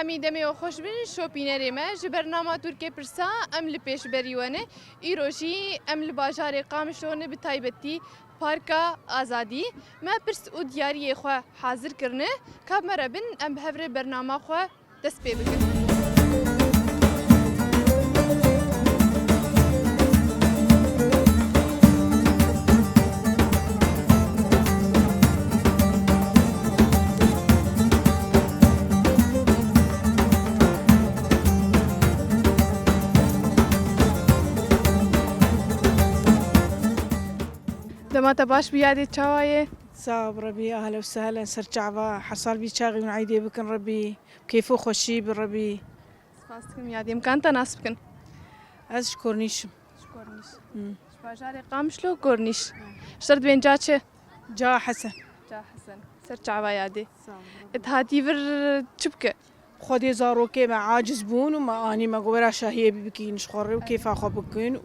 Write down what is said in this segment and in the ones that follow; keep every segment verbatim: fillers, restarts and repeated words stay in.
Em ê demê we xweş bin, şopînerê me. Ji bernama Tirkiyê Pirsa em li pêşberî we ne. Îro jî em li bajarê Qamişlo ne, bi taybetî Parka Azadî. Me pirs û diyariyê xwe hazir kirine. Ka bi me re bin, em bi hev re bernama xwe dest pê bikin. Dema te baş bî, yadê çawa ye? Sax ol Rebî, ahlen û sehlen, ser çava, her sal bî çaxî hûn eydê bikin Rebî, keyf û xweşî bi Rebî. Spas dikim yadê. Em kan te nas bikin? Ez ji Kornîş im. Ji Kornîş. Hmm. Ji bajarê Qamişlo Kornîş. Hmm. Ji te re dibên ca çi? Ca Hesen. Ca Hesen. Ser çava yadê. Sağ ol. It hatî vir çi bike? Xwedê zarokê me aciz bûn û me anî me got wera şahiyê bikîn ji xwe re û kêfa xwe bikin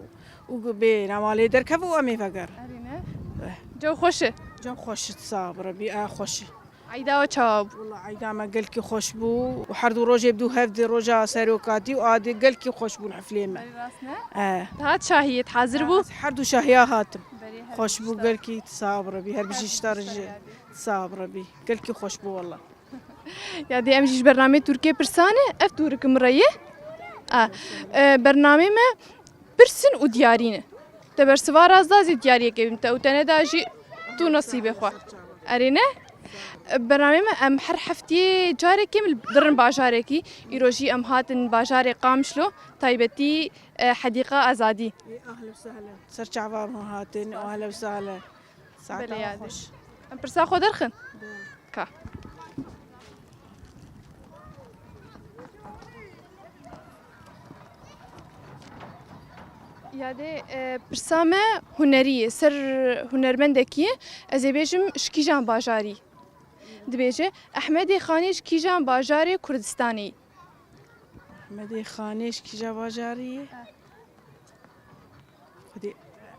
û bê namalê derkeve û em ê vegerin. Erê ne? Eh. Cem xweş e? Cem xweş e, sağ ol Rebî, a xweş e. Eyda we çawa bû? Wela eyda me gelkî xweş bû û her du rojê bi du hev di roja serokatî û a di gelkî xweş bûn heflê me. Erê rast ne? Eh. Dihat şahiyê hazir bû? Ez her du şahiya hatim. Berê her Xweş bû gelkî, sağ ol Rebî, her bijî ji te re jî. Sağ ol Rebî. Gelkî xweş bû wela. Ya dê em jî ji bernameyê Tirkiyê Pirsa ne, ev tûrik min re ye. A, e, bernameyê me pirs in û diyarî ne. Te bersiva rast da zî diyariyekê bim te û te neda jî tu nesîbê xwe. Erê ne? E, bernameyê me em her heftiyê carekê em dirin bajarekî. Îro jî em hatin bajarê Qamişlo, taybetî, e, Hedîqa Azadî. Ê, ahlen û sehlen. Ser çava me hatin, ahlen û sehlen. Saeta Belê yadê. Xweş. Em pirsa xwe derxin? Belê. Ka. Yadê, e, pirsa me hunerî ye, ser hunermendekî ye. Ez ê bêjim ji kîjan bajarî? Dibêje, Ehmedê Xanê ji kîjan bajarê Kurdistanê yî? Ehmedê Xanê ji kîja bajarî ye? Xwedê,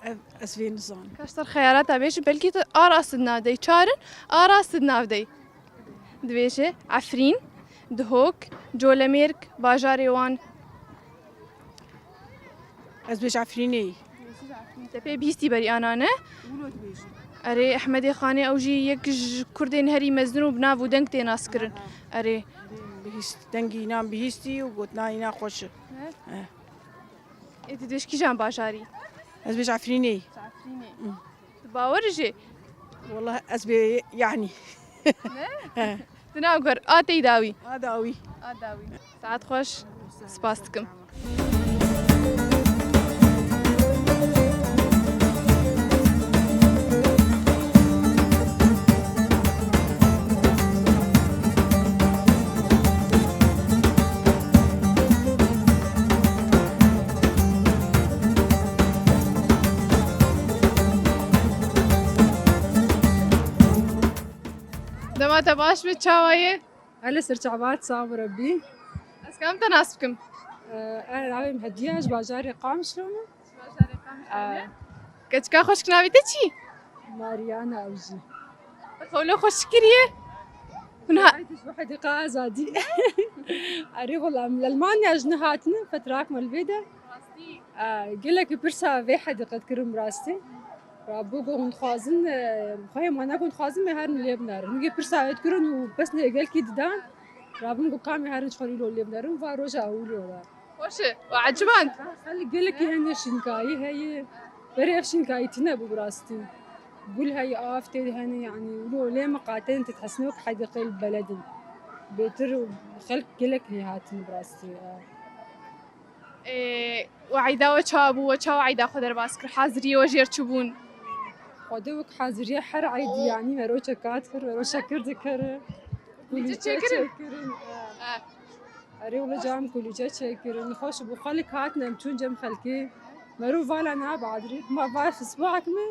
ev, ez vê nizanim. Ka ji te re xeyalata bêjim, belkî tu a rast di nav de yî, çar in, a rast di nav de yî. Dibêje Efrîn, Dihok, Colemêrg, bajarê wan. Ez bêj Efrînê yî. Te pê bihîstî berî ana ne? Wilo dibêjim. Erê, Ehmedê Xanê ew jî yek ji kurdên herî mezin û bi nav û deng tê naskirin. Aha. Erê. Bihîst, dengî înan bihîstî û gotina înan xweş e. Ne? Eh. Ê, tu dibêj kîjan bajarî? Ez bêj Efrînê. Ji Efrînê. Hmm. Tu bawer î jê? Wela ez bê, yanî. Ne? He. Tu nav ger, a tey dawî. A dawî. A dawî. Saet xweş. Spas dikim. Dema te baş be, çawa ye? Hele ser çavat, sağ ol Rebî. Ez kam te nas bikim? Ee, ez navê min Hediye, ji bajarê Qamişlo me. Ji bajarê Qamişlo me. Ee. Keçika xweşik, navê te çi? Mariana ew jî. Xewlo xweş kiriye. Hûn ha- Haydi ji Hedîqa Azadî. Erê wela, em li Almanya ji ne hatine, fetrak me li vê de. Rastî. Ee, gelekî pirsa vê hedîqet kirin bi rastî. Rabû got hûn dixwazin, e, xweyê me ne got dixwazin me herin lê binerin. Hingê pirsa wê dikirin û pesnê gelkî didan. Rabûn got kamê herin ji xwe îro lê binerin, va roja ewilî ola. Xweş e, we eciband. Xelk gelekî hene şînkayî heye. Berê ev şînkayî tune bû bi rastî. Gul heye, av tê de hene, yanî wilo lê me qatên tê dihesine wek hedîqeyê li beled in. Bêtir xelk gelek lê hatin bi rastî. Ê, we eyda we çawa bû? We çawa eyda xwe derbas kir? Haziriyê we jêr çi bûn? Xwedê wek haziriya her eydî, yanî me roçe kat kir, me roçe kir dikir. Kulîce çêkirin? Çêkirin. Ha. Erê wele cam kulîce çêkirin. Xweş bû, xelk hatin, em çûn cem xelkê. Merû vala nabe adrî. Ma va fisbak me.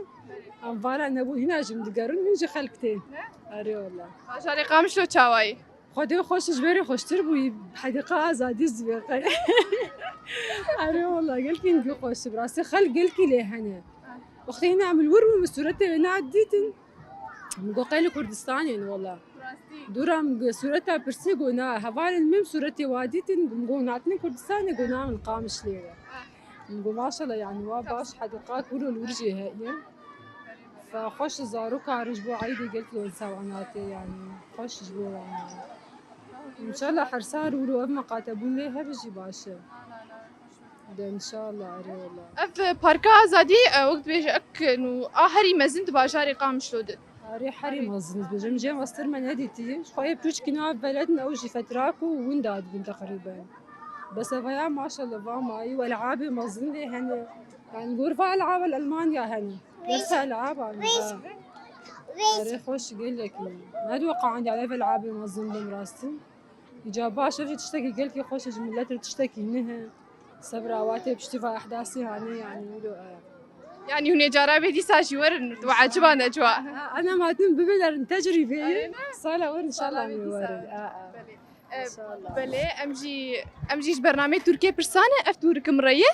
Em vala nebû, hîna jim digerin, hîn ji xelk tên. Erê wele. Bajarê Qamişlo çawa ye? Xwedê xweş, ji berê xweştir bûyî, Hedîqa Azadî zivê qey. Erê wela, gelkî hingî xweş bi rastî, xelk gelkî lê hene. Wextê hîna em li wir bûn, min sûretê wê na dîtin. Min got qey li Kurdistanê ne wela. Dûra min sûreta pirsî got na, hevalên min sûretê wa dîtin, min got natinê Kurdistanê, got na min Qamişlê ye. Min got maşallah, yani wa baş, hediqa kûr û li wir jî heye. Fe xweş, zaroka rin ji bo eydê gelkî wisa wan hatê, yani xweş ji bo wan. Înşallah her sar wilo ev miqatebûn lê hebe jî baş e. De înşallah, erê wela. Ev parka azadî, e, wek dibêje ek nû a herî mezin di bajarê Qamişlo de. Erê herî mezin, dibêjim jê mestir me nedîtî. Ji xwe yê piçkî nav veledin ew jî fetra ku winda dibin teqrîben. Bes ev ya maşallah va mayî û elabê mezin lê hene. Yani gor va elaba li Elmanya hene. Dersa elaba ne. Erê xweş gelekî. Nediweqan yani ev elabê mezin bin rastî. Îca baş e, tiştekî gelkî xweş e, ji milet re tiştekî nihe. Sebra watê piştî va ehdasî hanê, yani wilo e. Yani hûn ê cara bê dîsa jî werin, tu eciba necwa. Ha, ana matin bibêlerin tecrîbeyê. Aynen. Sala werin inşallah. Sala wê dîsa werin. A, a. Belê. E, inşallah. Belê, em jî, em jî ji bernameyê Tirkiyê pirsane, ev tûrikim reye.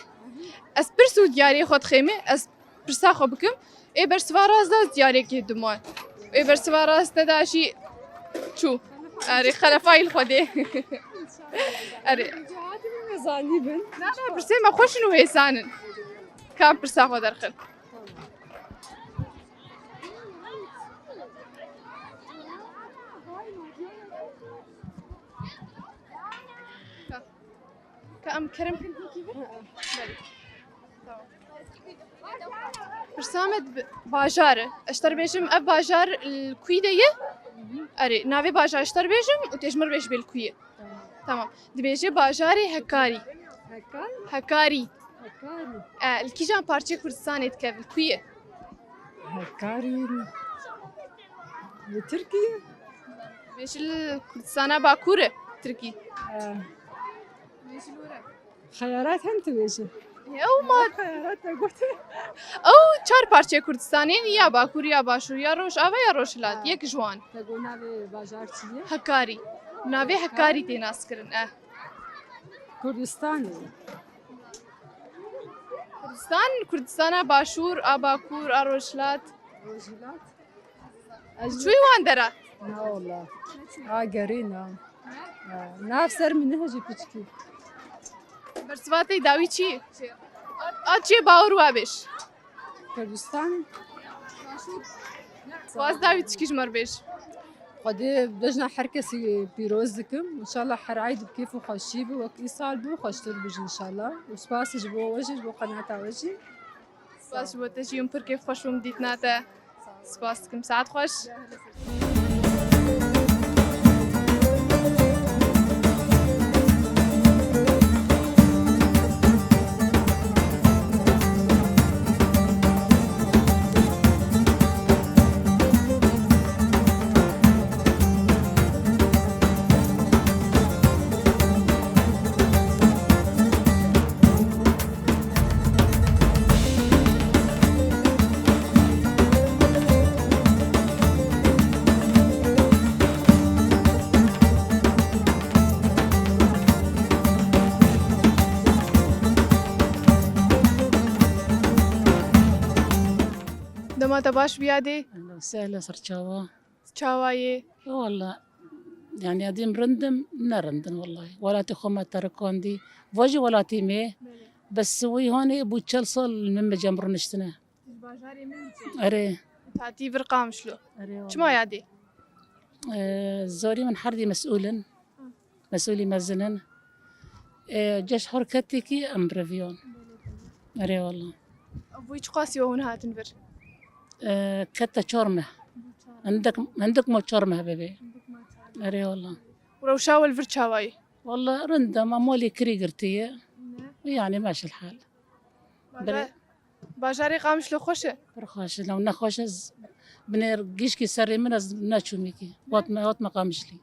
Ez pirs û diyariyê xwe dixême, ez pirsa xwe bikim. Ê bersiva rast da diyariyekê diman. Ê bersiva rast neda jî çû. Erê, xelefayî li Xwedê. Erê. Cihadî min zanî bin. Na, na, pirsê me xweş in û hêsan in. Kam pirsa xwe derxin. Ka em kerem kin hinkî bin? Belê. Tamam. Pirsa me di bajar e. Ez ji te re bêjim, ev bajar li kuyî de ye? Erê, navê bajar ji te re bêjim û tê ji min re bêj bê li kuyî ye. Tamam. Dibêje bajarê Hekarî. Hekar? Hekarî. Hekarî. E, li kîjan parçeyê Kurdistanê dikeve? Li ku ye? Hekarî li Tirkî ye? Dibêje li Kurdistana Bakur e, Tirkî. E. Xeyarat hem dibêje. Ew ma xeyarat e gote. Ew çar parçeyê Kurdistanê, ya Bakur, ya Başûr, ya Rojava, ya Rojhilat. Ha. Yek ji wan. Te got navê bajar çi ye? Hekarî. Navê Hekarî tê naskirin, e. Kurdistanê. Kurdistan, Kurdistana Başûr, a Bakur, a Rojhilat. Rojhilat? Ez çûyî wan dera? Na wala. A gerî na. Ha, nav ser min nihe jî piçkî. Bersiva te dawî çi? A çê bawir wa bêj. Kurdistan. Waz dawî çikî ji me re bêj. Xwedê bejna her kesî pîroz dikim. Înşallah her eyd bi kêf û xweşî bi, wek îsal bi, xweştir bijî înşallah. Û spas ji bo we jî, ji bo qenata we jî. Spas ji bo te jî, hûn pir kêfxweş bûm dîtina te. Spas dikim, saet xweş. Dema te baş bî yadê. Sehla ser çawa. Çawa yê? Walla, yani edîm rindim, ne rindin wallahî. Welatê xwe me terikandî. Va jî welatê me. Belê. Bes wî hanê bû çel sal li min me cem rûniştine. Ji bajarê min diçe. Erê. Hatî vir Qamişlo. Erê, wallahî. Çima yadê? Ee, zorî min herdî mesûl in. Mesûlî mezin in. Ê, ceş her ketekî em reviyan. Erê wala. Ev wî çiqasî we hûn hatin vir? Ê, kete çar meh. Hindik, hindik ma çar meh bebe. Erê wala. Rewşa we li vir çawa ye? Wala rind e, ma malê kirî girtiye. Ne? Yani meşil hal. Bere- Bajarê Qamişlo xweş e? Pir xweş e, lew nexweş e, ez binêr gişkî serê min ez neçûmîkî. Hatme, hatme Qamişlî.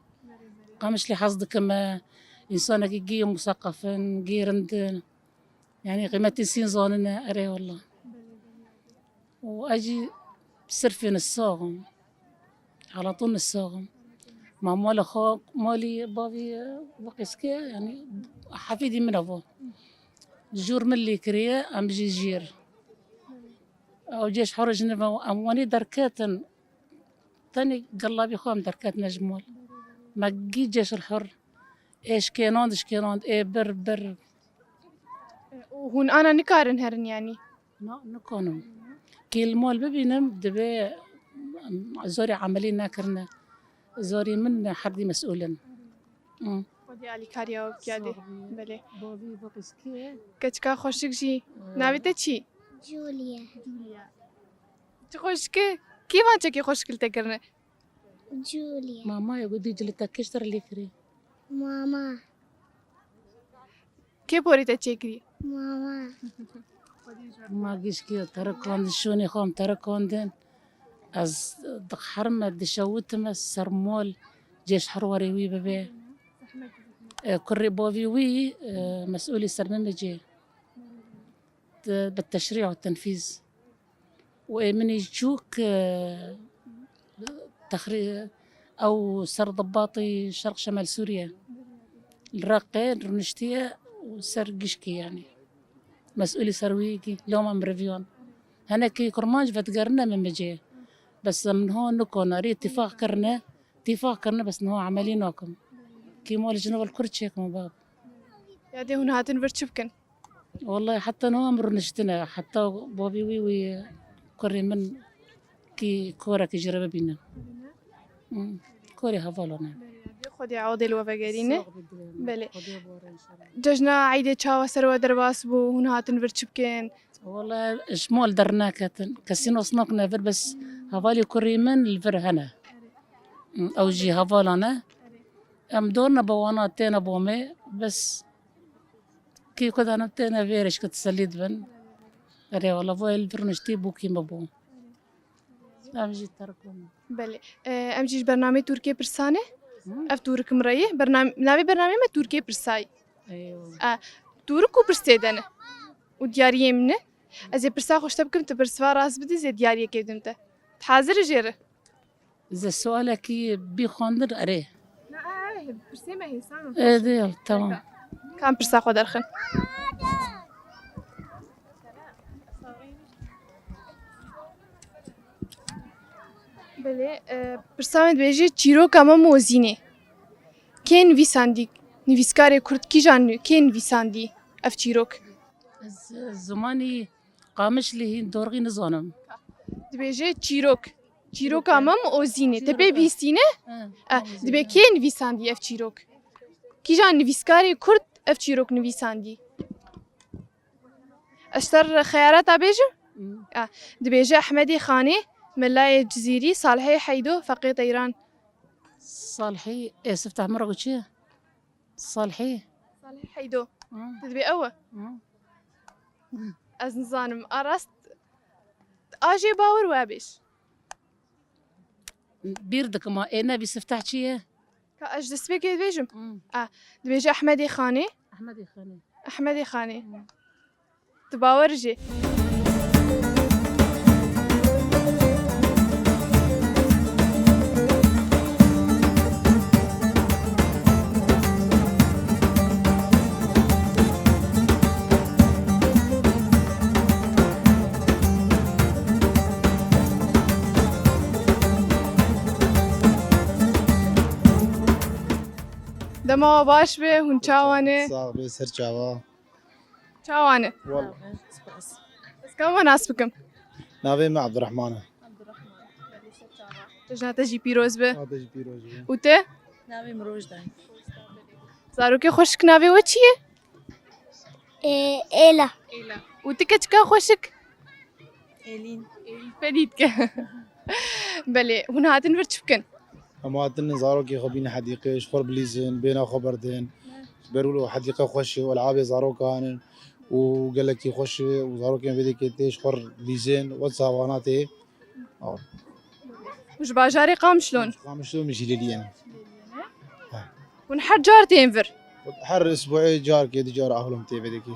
Qamişlî hez dikime, însanekî gî musaqefin, gî rindin. Yani qîmetî sîn zanine, erê wala. Û ez jî sirfê nisaxim. Ala tu nisaxim. Ma mala xwe, malî bavî, e, veqiske, yani hefîdî min evo. Jûr min lê kiriye, em jî jêr. Ew cêş her ji nive em wanî derketin. tenê gelavî xwe em derketine ji mol. Me gî cêş hir. Ê şikênand, şikênand, ê bir, bir. Û hûn ana nikarin herin yanî? Na, nikanim. Kê li mal bibînim, divê, em, zorê emelî nekirine. Zorê min herdî mesûl in. Hı. Xwedê alîkariya we bike dê. Sağ ol. Belê. Bavî bi qizkê. Keçika xweşik jî. Ee. Navê te çi? Julia. Julia. Çi xweşik e. Kê van çekê xweşik li te kirine? Julia. Mama, ego dî cilita kiştir lê kirî. Mama. Kê porê te çêkirî? Mama. Ma gişkî terekandin, şûnê xwe em terekandin. Ez dixerime, dişewitime ser mol, cêş her warê wî bibe. E, kurê bavî wî, e, mesûlî ser min bicê. Bi teşrî û tenfîz. Û ê min î çûk, e, texrî-, ew serdibatî Şerq Şemal Sûriye. Li Reqê rûniştiye û ser gişkî, yanî. Mesûlî ser wî gî loma miriviyan. Hinekî kurmanc vedigerine min bicê. Bes em niha nikon, erê tîfaq kirine, tîfaq kirine, bes niha emelî nakim. Kî mal ji nava li kur çêkim bab. Ya dê hûn hatin vir çi bikin? Wallahî heta niha em rûniştine, heta bavî wî wî kurê min kî korekî jê re bibîne. Hmm, korê hevalan e. Xwedê ewdê li we vegerîne. Sağ ol, dilê me. Belê. Xwedê bore inşallah. Cejna Eydê çawa ser we derbas bû, hûn hatin vir çi bikin? Wallahî ji mal derneketin. Kesî nas nakine vir, bes hevalê kurê min li vir hene. Hmm, ew jî hevalan e. Em dor ne bi wana têne bo me, bes Kê ku danim têne vêrê ji ku teselî dibin. Erê wala, bo el rûniştî bûkî me bû. Em jî terk bûn. Belê. E, em jî ji bernameyê Tûrkê pirsa ne? Hı? Ev Tûrik min re ye. Bernam-, navê bernameyê me Tûrkê pirsa ye. Eywa. E, Tûrik û pirs tê de ne. Û diyariyê min ne. Ez ê pirsa xwe ji te bikim, tu pirs va rast bidî, ez ê diyariyekê bidim te. Tu hazir î jê re? Ze sualekî bî xwendin erê. Na, eh, pirsê me hêsan. Ê, dê, tamam. Kam pirsa xwe derxin? Belê, eh, pirsa me dibêje çîroka Mem û Ozînê. Kê nivîsandî? Nivîskarê kurd kîjan nû-, kê nivîsandî ev çîrok? Ez, eh, zimanî Qamişlî hîn dorxî nizanim. Dibêje çîrok. Çîroka Mem û Ozînê. Te pê bihîstîne? He, eh, Mem û Ozînê, dibê he. Kê nivîsandiye ev çîrok? Kîjan nivîskarê kurd ev çîrok nivîsandî? Ez ji te re xeyarata bêjim? Hı. Ah, dibêje Ehmedê Xanê, Melayê Cizîrî, Salihê Heydo, Feqê Teyran. Salihî, ê, Siftah Mirok çi ye? Salihî. Salihî Heydo. Hı. Tu dibê ew e? Hı. Ez nizanim. A rast, a jê bawer we bêj. Bîr dikim, a ê nevî Siftah çi ye? Ka ez ji destpêkê dibêjim. Hı. A, dibêje Ehmedê Xanê. Ehmedê Xanê. Ehmedê Xanê. Hı. Tu bawer jê. Dema we baş be, hûn çawa ne? Sax be, ser çava. Çawa ne? Wal- Spas. Ez ka we nas bikim? Navê me Abdurrahman e. Abdurrahman. Cejna te jî pîroz be. Cejna te jî pîroz be. Û te? Navê min Rojda ye. Zarokê xweşik navê we çi ye? Ê, Êla. Êla. Û ti keçika xweşik? Êlîn. Êlîn. Fedî dike. Belê, hûn hatin vir çi bikin? Em hatin zarokê xwe bînin hedîqê, ji xwe re bilîzin, bêhna xwe berdin. Ji ber wilo hedîqe xweş e, elabê zarokan in û gelekî xweş e û zarokên vê dêkê tê ji xwe re bilîzin, wet sawana tê. Aw. Ji bajarê Qamişlo in? Qamişlo, min jî Lêliyê ne. Hûn her car tên vir? Her isbuê carkê, du car ahlim tê vê dêkê.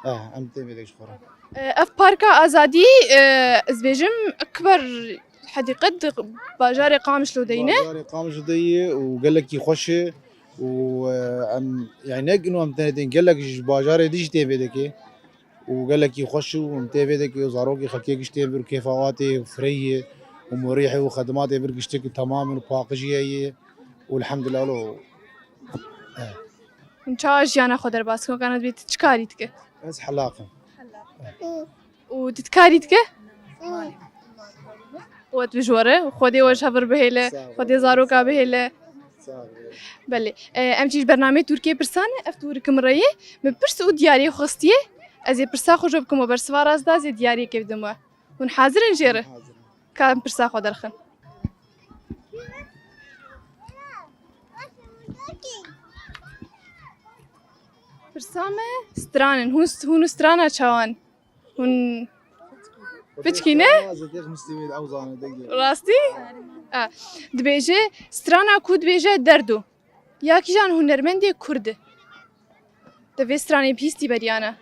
Eh, em tên vê dêkê ji xwe re. E, ev Parka Azadî, e, ez bêjim, ekber hedîqet di bajarê Qamişlo de ye ne? Bajarê Qamişlo de ye û gelekî xweş e û, e, em, yani ne ino em tenê tên, gelek ji bajarê dî jî tên vê dêkê û gelekî xweş û em tê vê dêkê û zarokê xelkê giş tên vir û kêfa wan tê û firehî ye. û murîhî û xedimatê vir giştik temam in û paqijî heye û elhamdulillah lo. Hûn çawa jiyana xwe derbas dikin? Kana dibê tu çi karî dike? Ez helaq im. Û tu karî dike? Qwet bi ji we re. Xwedê we ji hev re bihêle. Xwedê zaroka bihêle. Sağ ol. Belê. E, em jî ji bernameyê Tirkiyê pirsan e. Ev tûrik min re ye. Min pirs û diyariyê xwe xistiye. Ez ê pirsa xwe ji we bikim û bersiva rast da ez ê diyariyekê bidim we. Hûn hazir in jê re? Hazir in. Ka em pirsa xwe derxin. Pirsa me stran in. Hûn, hûn û strana çawan? Hûn piçkî ne? Rastî? A, dibêje strana ku dibêje derdo. Ya kîjan hunermendê kurd e? Te vê stranê bihîstî beriyane.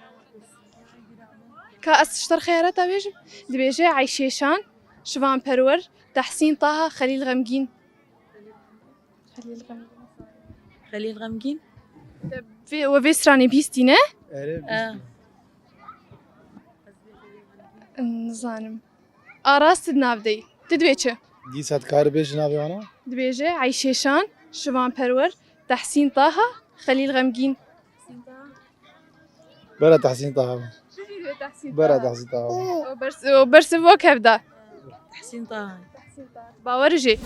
Ka ez ji te re xeyareta bêjim. Dibêje Eyşê Şan, Şivan Perwer, Tehsîn Taha, Xelîl Xemgîn. Xelîl Xemgîn. Xelîl Xemgîn. Te vê, we vê stranê bihîstî ne? Erê, bihîstî. Nizanim. A rast di nav de yî. Tu dibê çi? Dîsa dikarî bêjî navê wana? Dibêje Eyşê Şan, Şivan Perwer, Tehsîn Taha, Xelîl Xemgîn. Bera Tehsîn Taha. Bera Tehsîn Taha. O bers, o bersiv wek hev da. Tehsîn Taha. Bawer jî.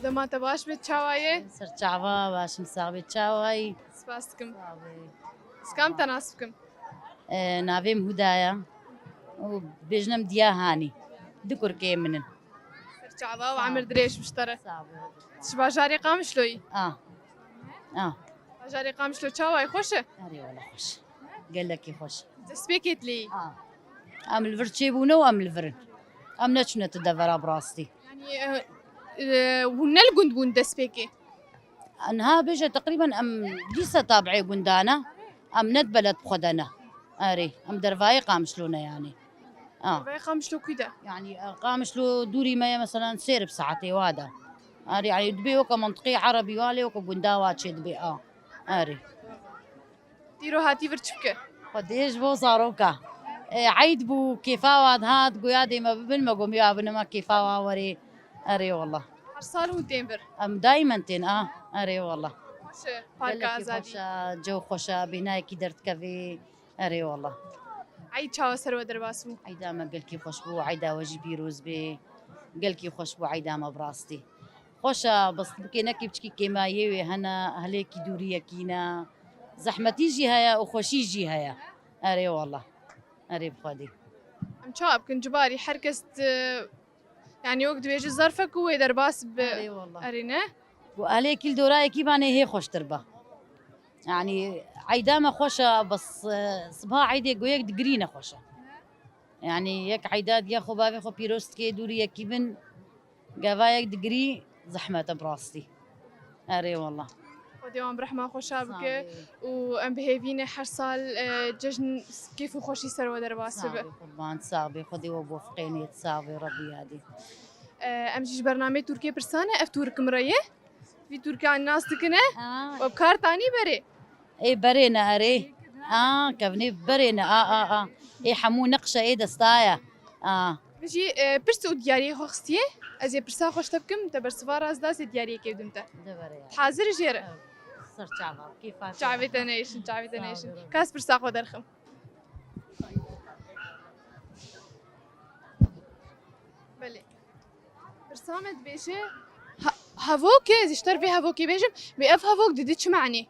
Dema te baş be, çawa ye? Ser çava, başim sax be, çawa yî? Spas dikim. Sax be. Ez kam te nas bikim? E, navê min Huda ye û bêjin em Diya Hanî. Du kurkê min in. Ser çava û emir dirêj bi ji te re. Sax be. Ji bajarê Qamişlo yî? A. A. Bajarê Qamişlo çawa ye, xweş e? Erê wele xweş. Gelekî xweş. Destpêkê dilê. A. Em li vir çêbûne û em li vir in. Em neçûne tu devera bi rastî. Yanî, e, e, hûn ne li gund bûn destpêkê? Niha bêje teqrîben em dîsa tabi'ê gunda ne. Em ne di beled bi xwe de ne. Erê, em dervayê Qamişlo ne yanî. A. Dervayê Qamişlo kû de? Yanî, e, Qamişlo dûrî me ye, meselan, sêr bi saetê wa de. Erê, yanî dibê weke mentiqê erebî wa lê weke gunda wa çê dibê a. Erê. Dîro hatî vir çi bike? Xwedê ji bo zaroka. E, eyd bû, kêfa wa dihat, goya dê me bibin, me got, "Ya bine me kêfa wa werê." Erê wala. Her sal hûn tên vir? Em daimen tên, a. Erê wala. Xweş e, Parka Gelekî Azadî. Xweş e, cew xweş e, bêhnayekî derdikevê. Erê wala. Eyd çawa ser we derbas bû? Eyda me gelkî xweş bû, eyda we jî pîroz bê. Gelkî xweş bû eyda me bi rastî. Xweş e, bes bikê nekê biçkî kêmayiyê wê hene, ehlêkî dûriyekî ne. Zehmetî jî heye û xweşî jî heye. Erê wala. Erê bi Xwedê. Em çawa bikin? Cibarî her kes di, yanî wek dibêje zerfek û wê derbas bi. Erê wala. Erê ne? Û ehlêkî li dorayekî banê hê xweştir be. Yanî eyda me xweş e, bes, e, sibha eydê goyek digirî ne xweş e. Yanî yek eyda diya xwe bavê xwe pîroz dikê, dûrî yekî bin, gava yek digirî zehmet e bi rastî. Erê wala. Xwedê wan bi rehma xwe şa bike û em bi hêvî ne her sal, e, cejn kêf û xweşî ser we derbas bibe. Sax be qurban, sax be, Xwedê we biwefiqênê, sax be, Rebbî yadî. E, em jî ji bernameyê Tirkiyê pirsan e, ev tûrik min re ye. Vî tûrkan nas dikine? Aa. We bi kar tanî berê? Ê berê ne erê. Aa, kevnê berê ne, a, a, a. Ê hemû neqşe ê desta ye. Aa. Min jî, e, pirs û diyariyê xwe xistiye. Ez ê pirsa xwe ji te bikim, te bersiva rast da, ez ê diyariyekê bidim te. De berê ye. Hazir jê re? Ser çava, kêfa te. Çavê te neyşin, çavê te neyşin. Sağ ol. Ka ez pirsa xwe derxim. Belê. Pirsa me dibêje, ha-, hevokê, ez ji te re vê hevokê bêjim, wê ev hevok didi çi manî?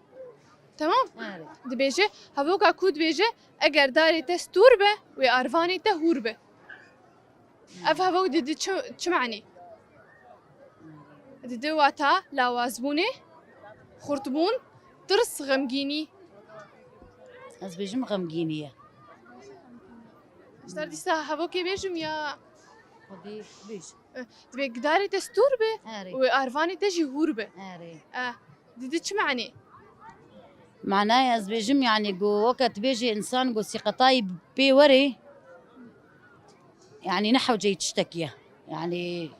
Temam? Erê. Dibêje, hevoka ku dibêje, eger darê te stûr be, wê arvanê te hûr be. Ev hevok didi çi, çi manî? Didi wata lawazbûnê, xurtbûn, tirs, xemgînî. Ez bêjim xemgînî ye. Ji te re dîsa hevokê bêjim ya? Xwedî bêj. Eh, dibê gidarê te stûr be, erê, û arvanê te jî hûr be. Erê. Eh, didi çi manî? Manaya ez bêjim, yani, ku weke tu bêjî însan ku sîqetayî pê werê, yani, ne hewceyî tiştekî ye. Yani,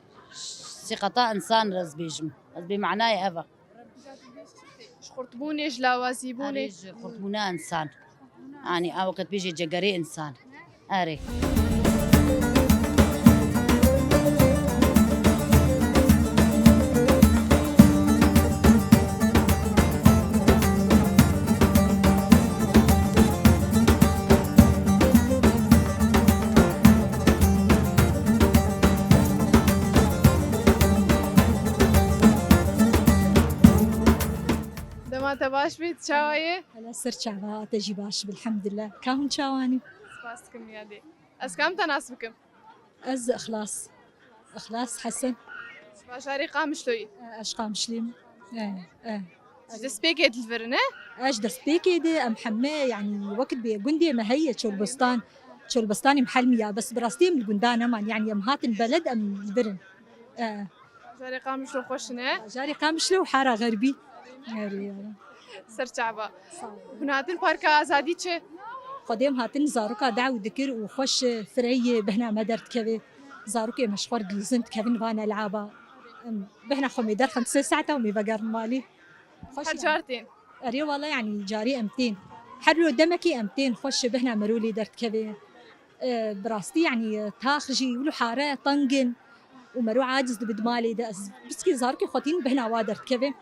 sîqeta însan ez bêjim. Ez bê manaya ev e. Ji xurtbûnê, ji lawazîbûnê. Erê, ji xurtbûna însan. Yani, ew weke tu bêjî cegerê însan. Erê. Dema te baş bît, çawa ye? Hele ser çava, te jî baş bi, elhamdulillah. Ka hûn çawanî? Spas dikim yadê. Ez kam te nas bikim? Ez Ixlas. Ixlas Hesen. Bajarê Qamişloyî. Ez Qamişlîm. E, e. Ji destpêkê dil vir in, e? Ez destpêkê de em heme, yani, wekit bê gundê me heye Çolbistan. Çolbistanê em helmiya, bes bi rastî em li gundan neman. Yani, em hatin beled em li vir in. E. Bajarê Qamişlo xweş in, e? Bajarê Qamişlo û Hara Xerbî. Erê, erê. Ser çava. Sağ ol. Hûn hatin Parka Azadî çi? Xwedê em hatin zaroka daw dikir û xweş fireyê bihna me derdikeve. Zarokê me ji xwe re dilîzin dikevin van elaba. Em bihna xwe mê derxin sê saeta û mê vegerin malî. Xweş Her yani. Car tên? Erê wala yani carî em tên. Her ro demekî em tên xweş bihna mero lê derdikeve. E, bi rastî yani tax jî wilo hare teng in. Û mero aciz dibe di malê de. Ez piskê zarokê xwe tînin bihna wa derdikeve.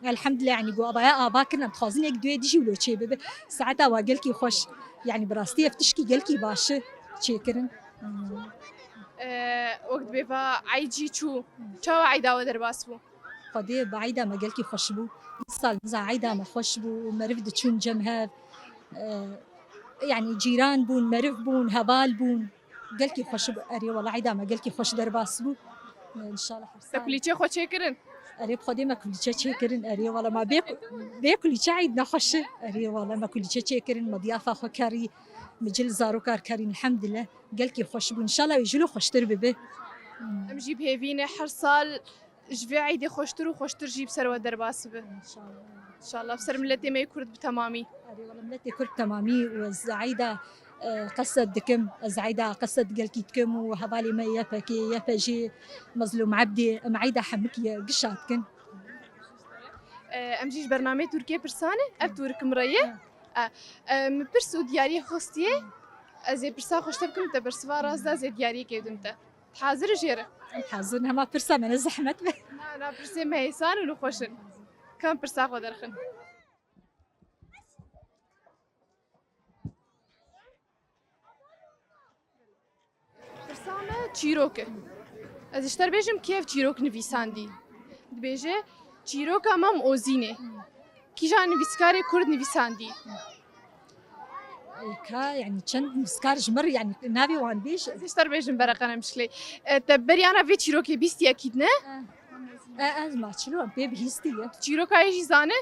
Elhamdulillah, yani, got, "Avaya ava kirin, em dixwazin yek duê dijî wilo çê bibe." Saeta wa gelkî xweş. Yani, bi rastî ev tişkî gelkî baş e, çêkirin. Ee, wek dibê va eyd jî çû. Çawa eyda we derbas bû? Xwedê bi eyda me gelkî xweş bû. Sal niza eyda me xweş bû. Meriv diçûn cem hev. Ee, yani, cîran bûn, meriv bûn, heval bûn. Gelkî xweş bû. Erê, wela eyda me gelkî xweş derbas bû. Înşallah her sal. Te kulîçê xwe çêkirin? Erê, bi Xwedê me kulîçe çêkirin. Erê, wela me bê, bê kulîçe eyd nexweş e. Erê, wela me kulîçe çêkirin, me diyafa xwe kerî, me cil zarokar kerîn, elhamdulillah. Gelkî xweş bû. Înşallah wê jilo xweştir bibe. Em jî bi hêvî ne her sal ji vê eydê xweştir û xweştir jî bi ser we derbas bibe. Înşallah. Înşallah bi ser miletê me yê Kurd bi temamî. Erê wela miletê Kurd bi temamî û ez eyda, e, qesed dikim, ez eyda qesed gelkî dikim û hevalê me Y P G, Y P G, Mezlûm Ebdî, em eyda hemikî gişa dikin. E, em jî ji bernameyê Tirkiyê pirsan e, ev Tirk min re ye. E, e, min pirs û diyariyê xwestiye, ez ê pirsa xwe ji te bikim, te bersiva rast da, ez ê diyariyekê bidim te. Hazir jê re. Hazir, hema pirsa me ne zehmet be. Na, na, pirsê me hêsan û nexweş in. Kam pirsa xwe derxin. Pirsa me çîrok e. Ez ji te re bêjim kê ev çîrok nivîsandî. Dibêje çîroka Mam Ozînê. Kîjan nivîskarê Kurd nivîsandî? Ê, ka, yani çend nivîskar ji mir, yani navê wan bêj. Ez ji te re bêjim bereqene mişkilê. E, te beriya na vê çîrokê bîstiye kît ne? E, e, ez maçilo, em pê bihîstiye. Çîroka yê jî zane?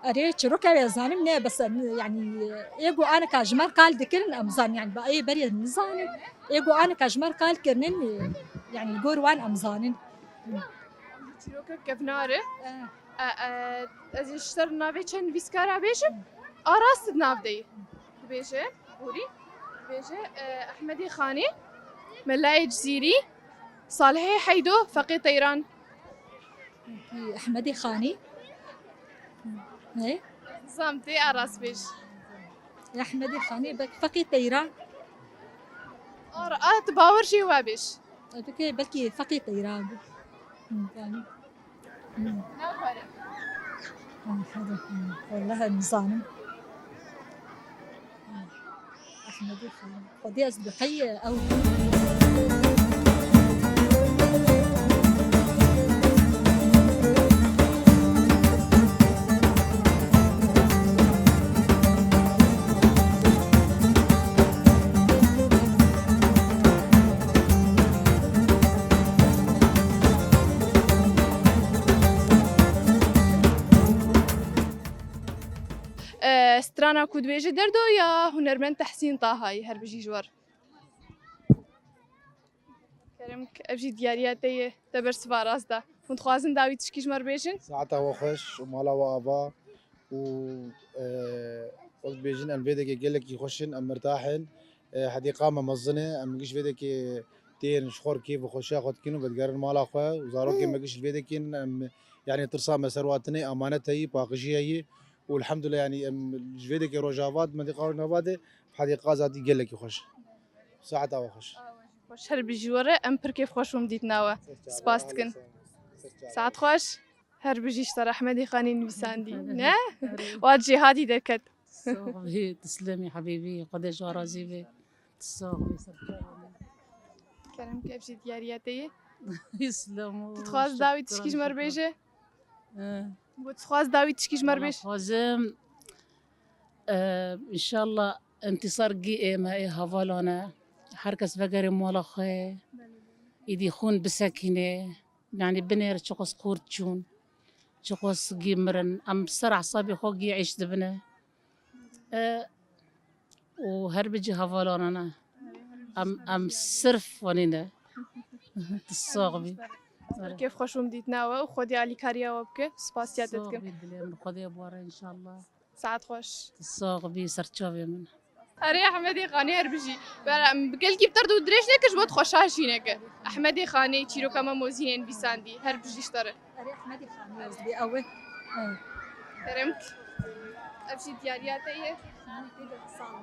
Erê, çîroka wê zanim ne, bes, yani, ê ku anika ji me re qal dikirin, em zanin, yani, ba ê berê nizanin. Ê ku anika ji me re qal kirinin, yani, li gor wan em zanin. Çîrokek kevnar e. E. E, e, ez ê ji te re navê çend nivîskara bêjim. A rast di nav de ye. Dibêje, borî. Dibêje, e, Ehmedê Xanî, Melayê Cizîrî, Salihê Heydo, Feqê Teyran. Ehmedê Xanî. Ne? Zam tê a rast bêj. Ehmedê Xanî, belkî Feqê Teyran. Ar, a, tu bawer jê we bêj. Dike belkî Feqê Teyran bû. Hı, yani. Hı. Naxwere. Hı, hadi, hı. Vallahi nizanim. Hı. Ehmedê Xanî. Xwedê ez bi qey ew bû. E, strana ku dibêje derdo ya hunermend Tehsîn Tahayî, her bijî ji we re. Kerem, ev jî diyariya te ye, te bersiva rast da. Hûn dixwazin dawî tişkî ji me re bêjin? Saeta we xweş û mala we ava. û, e, wek dibêjin em vê dekê gelekî xweş in, em mirtah in. E, hedîqa me mezin e, em giş vê dekê tên ji xwe re kêf û xweşiya xwe dikin û vedigerin mala xwe û zarokên me giş li vê dekê in, em, yanî tirsa me ser wan tune, emanet heyî, paqijî heyî û elhamdulillah, yanî em ji vê dekê Rojava, di hedîqa Rojava de, hedîqa zatî gelekî xweş. Saeta we xweş. Xweş, her bijî were, em pir kêf xweş bûm dîtina we. Spas dikin. Saet xweş. Her bijî ji te re Ehmedê Xanê nivîsandî. Ne? Erê. Wa cihadî derket. Sax bî, tislemî hebîbî, Xwedê ji we razî be. Sax bî, serçe. Kerem ke ev jî diyariya te ye. Îslam û Tu dixwaz dawî tişkî ji me re bêje? He. Got dixwaz dawî tişkî ji me re bêje? Dixwazim, e, înşallah întîsar gî ê me ê hevalan e. Her kes vegerê mala xwe. Îdî xûn bisekîne. Yanî binêr çiqas xurt çûn, çiqas gî mirin. Em ser esabê xwe gî êş dibine. E, û her bijî hevalanane. Em, em sirf wanî ne. Tu sax bî. Kêf xweş bûm dîtina we û Xwedê alîkariya we bike. Spasiya te dikim. Sax bî dilê min, Xwedê bi we re înşallah. Saet xweş. Tu sax bî serçavê min. Erê Ehmedê Xanê her bijî. Bera, em bi gelkî bi ter de dirêj nekir ji bo xweşa jî neke. Ehmedê Xanê çîroka me mozînên vîsandî. Her bijî ji te re. Erê Ehmedê Xanê ez bê ew e. Kerem. Ev jî diyariya te ye.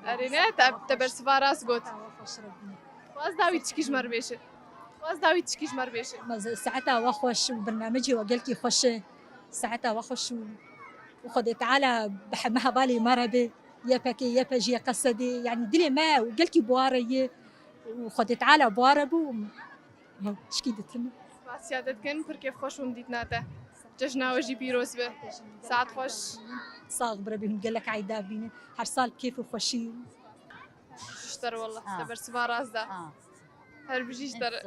Erê ne, te, te bersiva rast got. Xwaz dawî tişkî ji me re bêje. Xwaz dawî tişkî ji me re bêje. Me ze-, saeta we xweş û bernamecê we gelkî xweş e. Saeta we xweş û, û Xwedê Teala bi heme hevalê me re be. Y P K, Y P J, Qesedê, yanî dilê me gelkî bi we re ye. Û Xwedê Teala bi we re bû. Tişkî ditin. Spasiya te dikin, pir kêf xweş bûm dîtina te. Cejna we jî pîroz be. Saet xweş. Sax bire bînin, gelek eyda bînin. Her sal kêf û xweşî. Ji te re wallah, te bersiva rast da. Her bijî ji te re.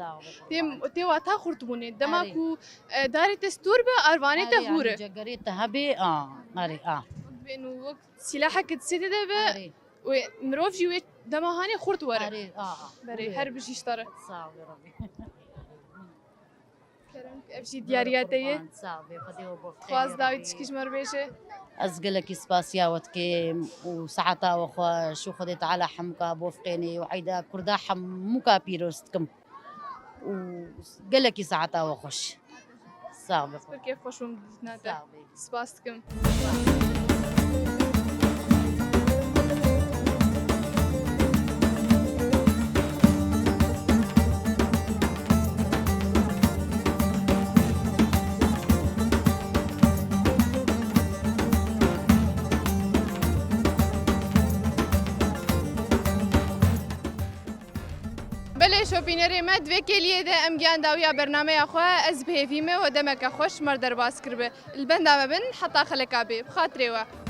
Tê, tê wata xurt bûne. Dema ku, e, darê te stûr be, arvanê te hûr e. Cegerê te hebe, a, erê, a. Bên û wek sîlahek di sêdê de be, wê mirov jî wê dema hanê xurt were. Erê, a, a. Berê, her bijî ji te re. Sağ ol, Rabbi. Kerem, ev jî diyariya te ye. Sax be, Xwedê we bo xêr. Xwaz dawî tişkî ji me re bêje. Ez gelekî spasiya we dikim û saeta we xweş û Xwedê Teala hemûka bo fiqênê û eyda Kurda hemûka pîroz dikim. Û gelekî saeta we xweş. Sax be. Pir kêf xweş bûm dîtina te. Sax be. Spas dikim. Belê şopînerê me, di vê kêliyê de em gihan dawiya bernameya xwe. Ez bi hêvî me we demeke xweş ji me re derbas kiribe. Li benda me bin heta xeleka bê. Bi xatirê we.